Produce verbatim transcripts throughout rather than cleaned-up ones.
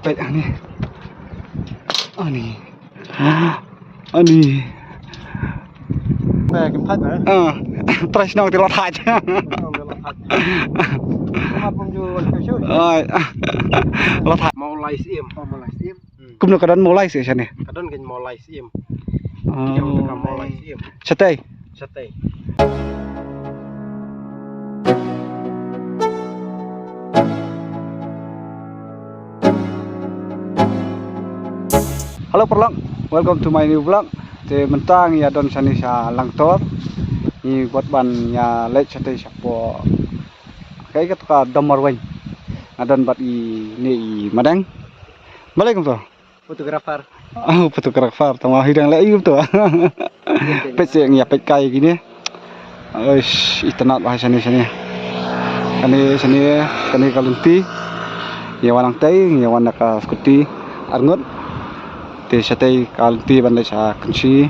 Peit ani. Ani. Ani. Ba kim thait na. Ah, trai shnong te la thait. Shnong te la thait. Mat pun ju wan ke shu. Ai. La thait. Mawlai Syiem. Oh, Mawlai Syiem. Hmm. Kumno ka don Mawlai Syiem shane? Ka don kan Mawlai Syiem. Oh. Ka Mawlai Syiem. Shatei. Shatei. Hello paralok, welcome to my new vlog. Te mynta ngi ïa don shane sha Langtor. Ngi bad ban ïa leit shatei shapoh, kaei kata ka Dom Marwein. Nga don bad ine i Madeng. Balei kumto? Photographer. Oh, photographer. Tang ma hi dang leh ïa kumto. Peit seh ngi ïa peit kai kine. Eish, itynnad bha shane shane. Kane shane, kane ka lynti. Ngi wan nangtei, ngi wan da ka scooty arngut. Te shatei ka lynti ban leit sha Kynshi.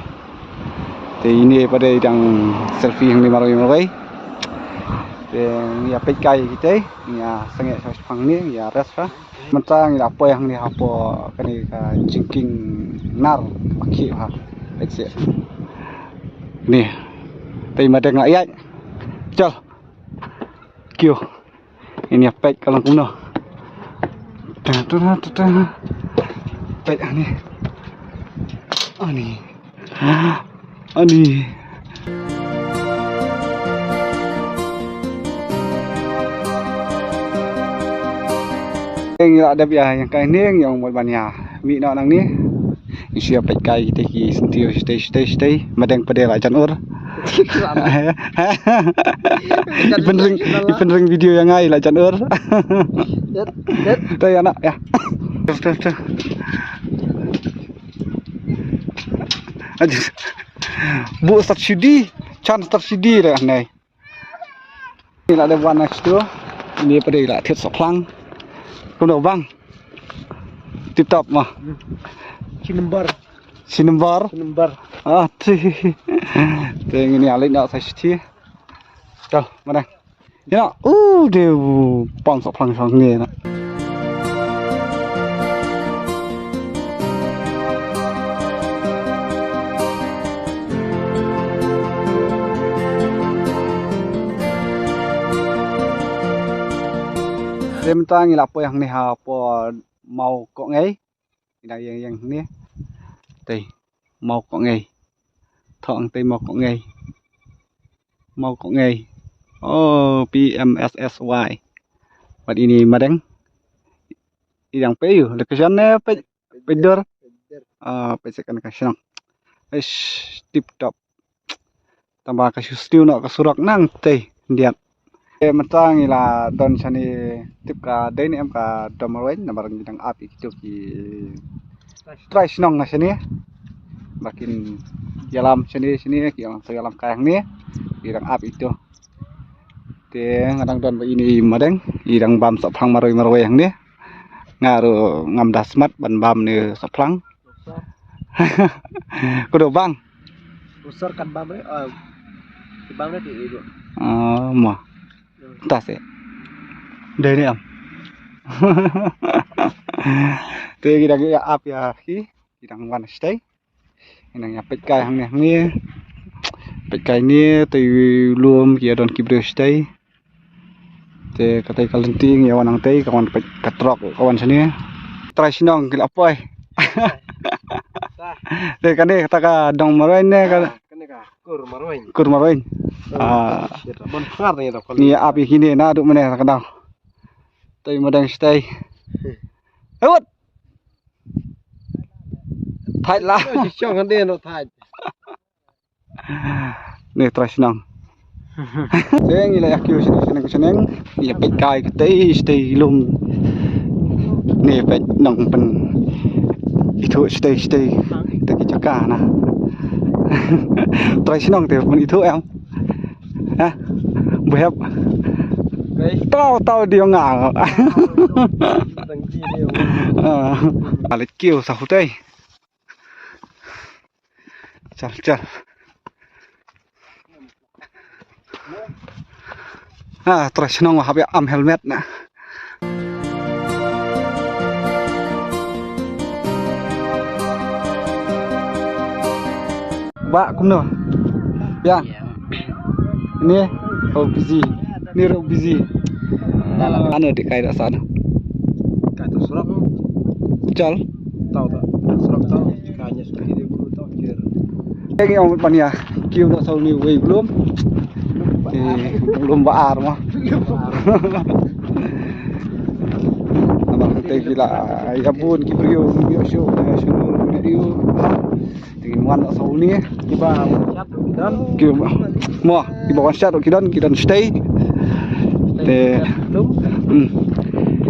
Te ine pat de i dang selfie hangne marwei marwei. Te ngi ïa peit kai kitei, ngi ïa sangeh sha shipang ne, ngi ïa rest sha. Mynta ngi la poi hangne hapoh kane ka jingkieng nar ba khih bha. Peit seh. Ni. Te i Madeng la ïaid. Chal. Kiew. Ini ïa peit ka long kumno. Ta ta ta ta. Peit ani. Ani. Ani. Ngi la dep ïa ïeng kai ne, ngi ong mut ban ïa mih noh nangne. Ngi shu ïa peit kai kita ki syntiew shatei shatei shatei. Madeng pat de la jan ur. I pynring, i pynring video ïa nga i la jan ur. Te ïa na ïa. Te te te. Aduh. Bu start shudi, chan start shudi de nai. Ni la dep wan na situ. Ni pat de la thied sohphlang. Kumno bang? Tip top ma. Shi number. Shi number. Shi number. Ah, ti. Te ngi ïa leit noh sa shithi. Chal, mana? Ïa, u de u pang sohphlang shong ne na. Te mynta ngi la poi hangne hapoh Mawkohngei. Ngi dang ïeng ïeng hangne. Tei Mawkohngei. Thoh hangtei Mawkohngei. Mawkohngei. Oh, P M S S Y. Bad ine i Madeng. I dang peit ïa u location ne peit, peit dur. Ah, peit seh kane ka shnong. Eish, tip top. Tang ba ka shu sniew noh ka surok nangtei khyndiat. Te mynta ngi la don shane, tip ka dei ne em ka Dom Marwein, namar ngi dang ap ïa kitu ki trai shnong na shane ba kin ïalam shane shane, ki ong sa ïalam kai hangne. Ngi dang ap ïa kitu. Te nga dang don bad ine i Madeng, i dang bam sohphlang marwei marwei hangne. Nga ruh ngam da smat ban bam ne sohphlang. Kumno bang? Usar kan bam re, ah, ki bam re ti ibu. Ah, mo. Hmm. Ta seh. Dei ne em. Te ki dang ïa ap ïa ki, ki dang wan shatei. Ngi nang ïa peit kai hangne hangne. Peit kai ne, te lum ki ïa don ki briew shatei. Te katei ka lynti ngi ïa wan hangtei, ka wan peit ka trok ka wan shane. Trai shnong ki la poi. Te kane kata ka Dong Marwein ne ka. Kane ka Kur Marwein. Kur Marwein. Ah. Shit, ban phar ne da. Ngi ïa ap ïa kine naduh mynne ka dang. Te ma dang shatei. Hewt. Thait la. Shong hande no thait. Ni trai shnong. Te ngi la ïa kiew shnong shnong shnong. Ïa peit kai katei shatei lum. Ni peit nongpynithuh shatei shatei. Te ki jaka na. Trai shnong te pynithuh em. Ha? Behep. Tau tau dia nga. Ah. Alik kiew sa hutei. Chal, chal. Ah, trai shnong hap ïa am helmet na. Ba kumno? Ya. Ni, oh, busy. Ni ruh busy. Ano di kai da sana. Ka tu surok. Chal. Tau tau. Surok tau. Ka nya suki di bulu tau kir. Eng ong pan ya. Kiu da sauni wei belum. Ki belum ba ar mah. Abang te gila. Ya bun ki brio. Yo shu. Yo shu. Yo. Te ngin wan da sauni. Kiba wan shat ruh ki don. Ki ba, mo, kiba wan shat ruh ki don, ki don stay. Te, hmm.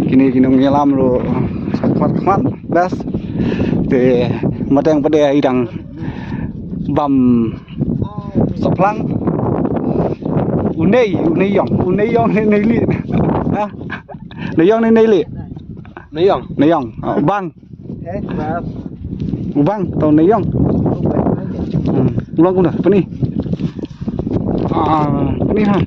Kine ki nongïalam ruh khmat khmat, bas. Te, mateng pade ai dang bam saplang. Unei, unei yong, unei yong ne nei li. Ha? Nei yong ne nei li. Nei yong. Nei yong. Oh, bang. Eh, bas. U bang, tau nei yong. Hmm. Ulang kumno, pani. Ah, pani ha.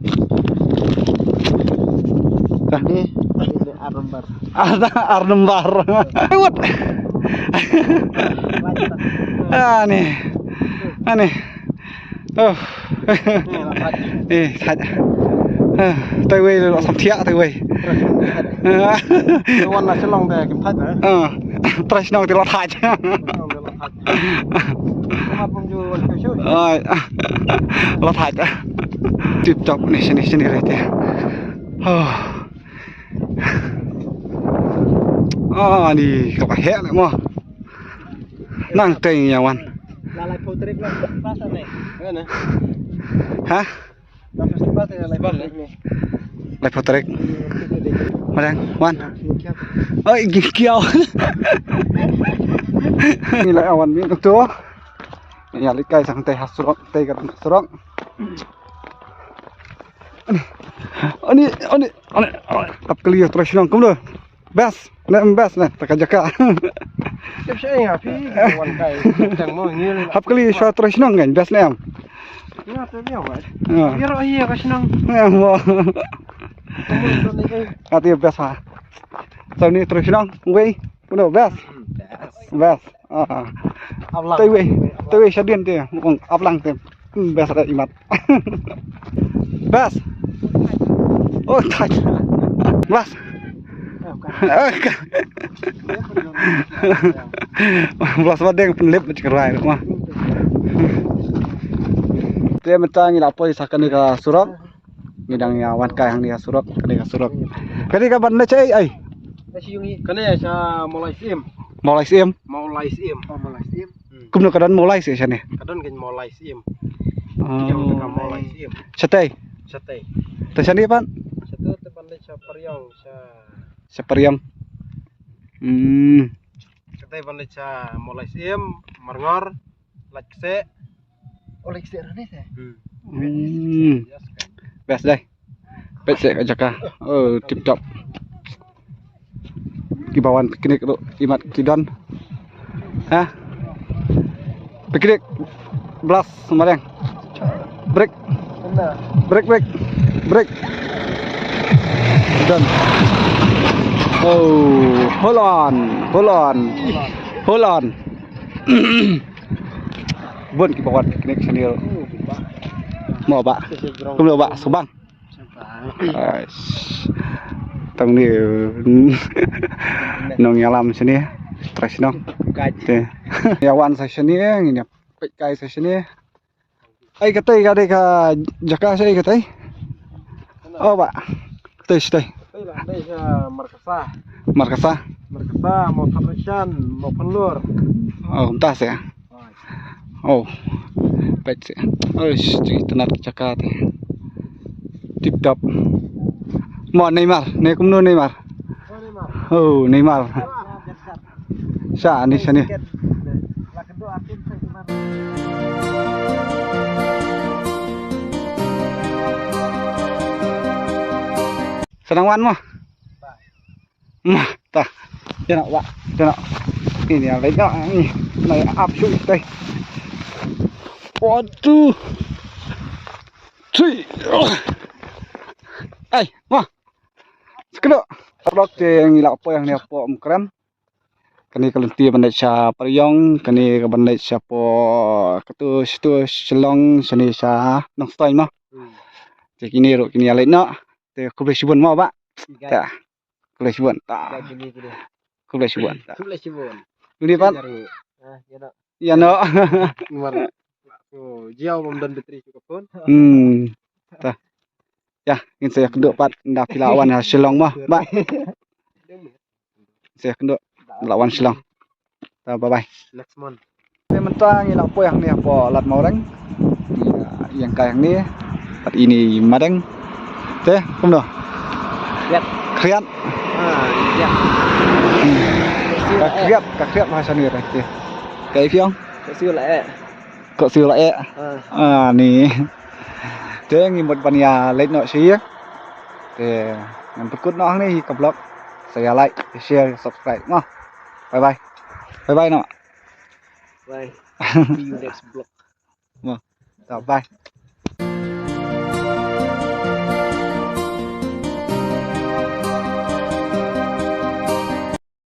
Dah. Ni, ni ar nombar. Ar, ar nombar. Lewat. Ah, ni. Ah, ni. Oh. Eh, thait. Ah, tai wei lo sam thiah tai wei. Wan na Shillong te kim thait, eh? Ah, trai shnong te lo thait. Shillong te lo thait. Mat pun ju wan ke shu. Ai, ah, lo thait. Tip top ni sini sini re te. Oh. Ah, ni ka ba heh le mo. Nang teng ya wan. La lai photrek la pas ne. Ha? Lai photrek. Madang, wan. Oi, gi kiau. Ni lai awan mi tu. Ya, li kai sang tei ha surok, tei ka surok. Ani, ani, ani, ani. Ap kali ya terus nang kumdo. Bas, ne em bas ne, taka jaka. Tip sha ïa phi, wan kai, tang mo ngil. Hap kali sha tra shnong kan, bas ne em. Ïa, te ïa, wai. Ïa. Ïa ro ïa ka shnong. Ïa, mo. Ati bas ha. Sa ni tra shnong, wei, kuno bas. Bas. Ah. Ablang. Tei wei, tei wei sha dien te, ong ablang te. Hmm, bas da imat. Bas. Oh, thait. Bas. Bas ba deng pynlip ba chikrai ma. Te mynta ngi la poi sa kane ka surok. Ngi dang ïa wan kai hangne ka surok, kane ka surok. Kane ka ban leit shaei, ei? Kane ïa sha Mawlai Syiem. Mawlai Syiem. Mawlai Syiem. Oh, Mawlai Syiem. Hmm. Kumno ka don Mawlai Syiem shane? Ka don kane Mawlai Syiem. Oh. Ïa ka Mawlai Syiem. Shatei? Shatei. Te shane pat? Shatei te ban leit sha Pariang, sha. Sha Pariang. Hmm. Shatei ban leit sha Mawlai Syiem, Marngor, Laitkse. Oh, Laitkse rani te. Hmm. Hmm. Best dei. Peit seh ka jaka. Oh, tip top. Kiba wan picnic ruh imat ki don. Ha? Picnic. Blast sembarang. Break. Break, break. Break. Done. Oh, hold on. Hold on. Hold on. Bun kiba wan picnic sendiri. Mo ba. Kumno ba, subang. Ais. Tang ni, nongïalam sini. Terus nong. Te. Ïa wan sa sini, ngin ïa peit kai sa sini. Ai katei ka dei ka jaka sa ai katei. Oh ba. Katei sa tei. Katei la dei sa Markasa. Markasa. Markasa, mo Thaprishan, mo Phanlur. Oh, kumta sa. Oh, peit seh. Oh, shi, itynnad ka jaka te. Tip top. Mo Neymar, ne kumno Neymar? Oh, Neymar. Sha ni, sha ni. Sa nang wan mo. Mah, ta. Ïa na wa, ïa na. Ini ïa lei na ni. Na ap shu tei. One, two, three. Ai, mah. Sekena. Vlog te ngi la poi hangne hapoh Mawkyrwat. Kane ka lynti ban leit sha Pariong, kane ka ban leit sha po katu shatu Shillong, shane sha Nongstoiñ mo. Hmm. Te kine ruh kine ïa leit noh. Te khublei shibun mo bah. Khublei shibun. Khublei shibun. Khublei shibun. Khublei shibun. Khublei pat. Ïa noh. Ïa noh. Hmm. Ïa, ngin sa ïakynduh pat ynda phi la wan ha Shillong mo bah. Sa ïakynduh la wan Shillong. Bye bye. Next month. Te mynta ngi la poi hangne hapoh Lad Mawreng. Ïa, ïa kai hangne. Pat ine i Madeng. Te kumno? Khriat. Khriat. Ka khriat, ka khriat bha shane te. Ka i phi ong? Ka siew la eh. Ka siew la eh. Ah, ni. Te ngi mut ban ïa leit noh sha ïing. Te ngan pynkut noh hangne hi ka vlog. Sa ïa like, share, subscribe mo. Bye bye. Bye bye noh. Bye. See you next vlog. Mo. Ta bye.